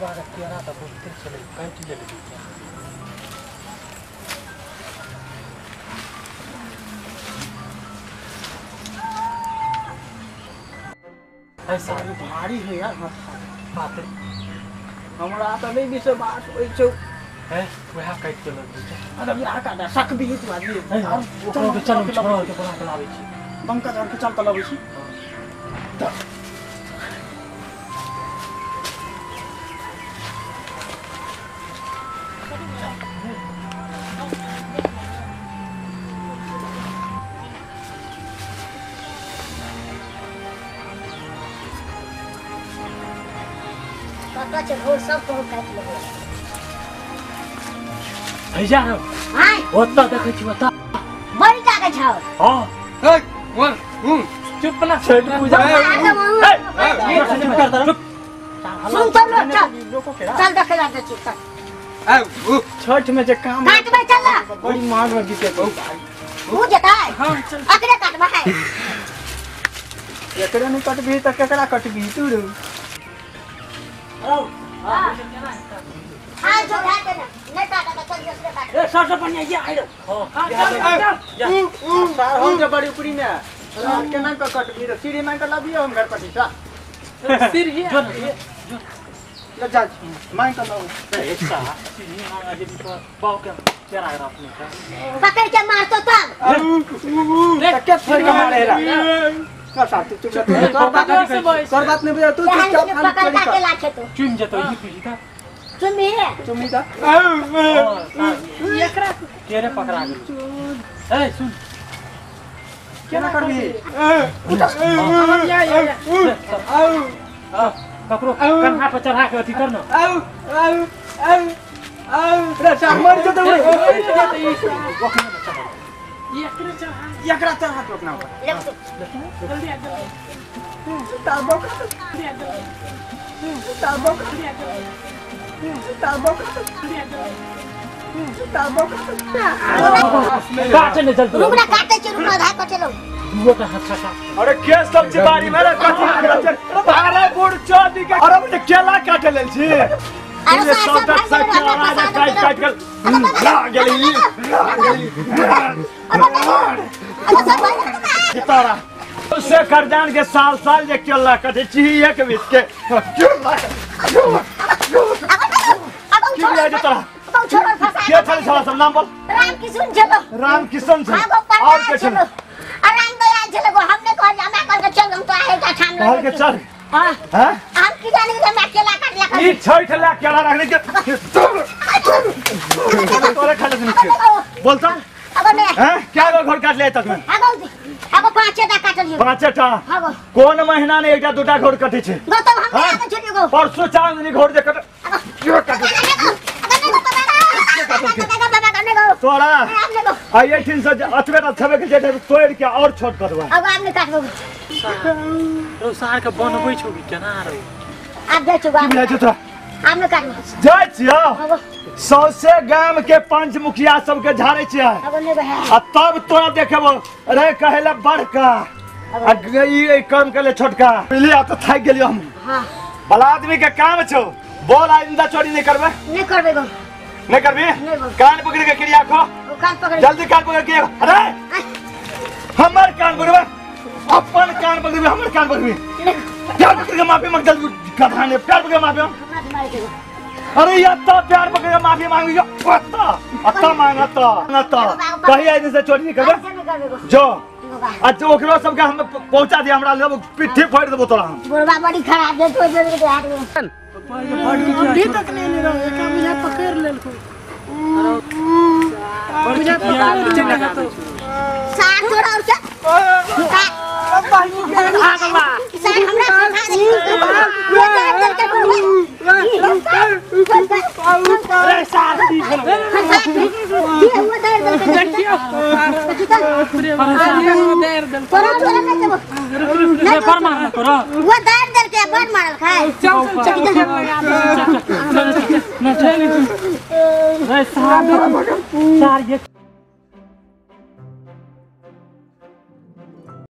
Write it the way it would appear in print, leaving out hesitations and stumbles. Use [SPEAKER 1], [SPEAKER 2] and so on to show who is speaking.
[SPEAKER 1] बार केरा त बहुते छलै काटि लेलकै। ऐसा
[SPEAKER 2] भारी है यार
[SPEAKER 1] बात
[SPEAKER 2] हमरा त नहीं विश्वास होइ छौ।
[SPEAKER 1] है वह काटि के लगै छै।
[SPEAKER 2] अरे यार का शक भी तू आदमी।
[SPEAKER 1] चलो चलो छोड़ो के बोला के लाबै छी
[SPEAKER 2] पंकज और के चल त लाबै छी।
[SPEAKER 3] काका छै घोर सब को काटि लेबै।
[SPEAKER 1] भैया
[SPEAKER 3] हां
[SPEAKER 1] ओत्ता देखै छी ओत्ता
[SPEAKER 3] बड़ी टाका छौ।
[SPEAKER 1] हां
[SPEAKER 4] ए वन
[SPEAKER 1] चुप ना छठ पूजा
[SPEAKER 3] सुन चल चल चल देखे जा छी चल।
[SPEAKER 2] छठ में जे काम
[SPEAKER 3] काटबै चल ना
[SPEAKER 2] बड़ी मांग में बिके
[SPEAKER 3] ऊ जेतै।
[SPEAKER 2] हां चल
[SPEAKER 3] अकरे काटबै है।
[SPEAKER 2] एकरे नहीं कटबी त केकरा कटबी तू रे।
[SPEAKER 1] आओ
[SPEAKER 3] हां जो घाट ना नहीं काटा त चल दूसरे काट।
[SPEAKER 1] ए सर सर बनिया ये आइरो। हां चल चल
[SPEAKER 2] सर हम जे बड़ी ऊपरी में केना क कटबी रे सीढ़ी मांग के लाबियो हम घर पर सा
[SPEAKER 1] सीढ़ी जो
[SPEAKER 2] ले जा मांग के लाओ।
[SPEAKER 1] ए सा सीढ़ी मांगा जे भी बाव के केरा अपने का
[SPEAKER 3] पकड़ के मार तो तब
[SPEAKER 2] के छोड़ के मारे रा कर साथ चुप रह तोर बात नहीं बुझा तू चुपचाप खाली
[SPEAKER 3] पकड़ के लाखे तू
[SPEAKER 1] चुम जतो ई पीली था
[SPEAKER 3] चुमी है
[SPEAKER 2] चुमी था
[SPEAKER 1] एकरा केरे पकड़ा गेल। ए सुन
[SPEAKER 2] केना करबी
[SPEAKER 1] या या आ ककरो कन्हा पर चढ़ा के अथी कर न।
[SPEAKER 2] आउ आउ आउ आउ रे सार मर जतो रे। एकरा चढ़ा के अपना
[SPEAKER 3] ले
[SPEAKER 1] जल्दी आ जल्दी
[SPEAKER 2] ताबो ताबो ताबो ताबो
[SPEAKER 1] काटे ने जल्दी
[SPEAKER 3] रुकना काटे छी रुकना धा कटे लो
[SPEAKER 1] दुओ टा हाथ काटा।
[SPEAKER 4] अरे के सब छी बारी में रे कथी अरे बुढ़ चोदी के अरे मुझे केला काटे लेल छी।
[SPEAKER 3] अरे
[SPEAKER 4] सब काट काट के ला गेली ला गेली तारा से करजान के साल साल जे केला कटे छी एक बीस के केला की बुझाइ छौ तोरा? के छलै छौड़ा सब नाम बोल।
[SPEAKER 3] राम किशुन छलो।
[SPEAKER 4] राम किशन छल और के छल?
[SPEAKER 3] राम दयाल छल गो। हमने कहल हमरा कहल के चल हम तो आए का ठाम
[SPEAKER 4] कहल के चल।
[SPEAKER 3] हां
[SPEAKER 4] हां
[SPEAKER 3] हम की जाने के हमरा केला काटला
[SPEAKER 4] ई छठ ला केला रखने के तोरे खाले सुन के बोल त
[SPEAKER 3] अब ने
[SPEAKER 4] हैं क्या गो घर काट ले तक में?
[SPEAKER 3] अब पांचटा काटलियो।
[SPEAKER 4] पांचटा?
[SPEAKER 3] हां
[SPEAKER 4] कोन महीना ने एकटा दूटा घर कटै छै?
[SPEAKER 3] गो तब हम आगे छलियो गो।
[SPEAKER 4] परसों चांदनी घर जे कट क्यों कट तोरा आ एठिन से अतबे टा छबे के जे तोड़ के और छोट करबा।
[SPEAKER 3] अब आब ने काटबो
[SPEAKER 1] रो सार के बनबै छौ कि केना रे?
[SPEAKER 3] आब जाइ छौ
[SPEAKER 4] की बुझाइ छौ तोरा?
[SPEAKER 3] आब ने काटबो
[SPEAKER 4] जाइ छियौ सौसे गाम के पंच मुखिया सबके झाड़े छियै आ तब तोरा देखेबो। अरे कहेला बड़का आ ई काम केले छोटका बुझलियै? आब त थाकि गेलियो हम।
[SPEAKER 3] हां
[SPEAKER 4] भला आदमी के काम छौ बोल आइंदा चोरी नहीं करबे?
[SPEAKER 3] नहीं करबे गो।
[SPEAKER 4] नहीं करबी? कान पकड़ के क्रिया खो।
[SPEAKER 3] कान पकड़
[SPEAKER 4] जल्दी कान पकड़ के। अरे हमर कान पकड़बे अपन कान पकड़बे हमर कान पकड़बे प्यार पकड़ के माफी मांग जल्दी गधा ने प्यार पकड़ के माफी मांग। अरे ये तो प्यार पकड़ के माफी मांगी अत्ता अत्ता मांग अत्ता अत्ता कहीं आइंदा से चोरी नहीं करबे जो आज ओकरो सबके हम पहुंचा दिया हमरा सब पिट्ठी फाड़ देबो तोरा हम।
[SPEAKER 3] बुढ़वा बड़ी खराब दे तो जल्दी के हाथ में
[SPEAKER 5] अभी तक नहीं ले रहा एक मिला पकड़ लेलको बुझा पकड़ चला तो
[SPEAKER 3] सार थोड़ा और क्या सार हमरा सिखा दे
[SPEAKER 1] अरे सार
[SPEAKER 3] ये हुआ दर्द देखियो
[SPEAKER 1] पर मारना तोरा
[SPEAKER 3] वो दर्द दर्द के पर मारल खाए
[SPEAKER 5] चल चल चल
[SPEAKER 1] चल चल चल। रे सार सार ये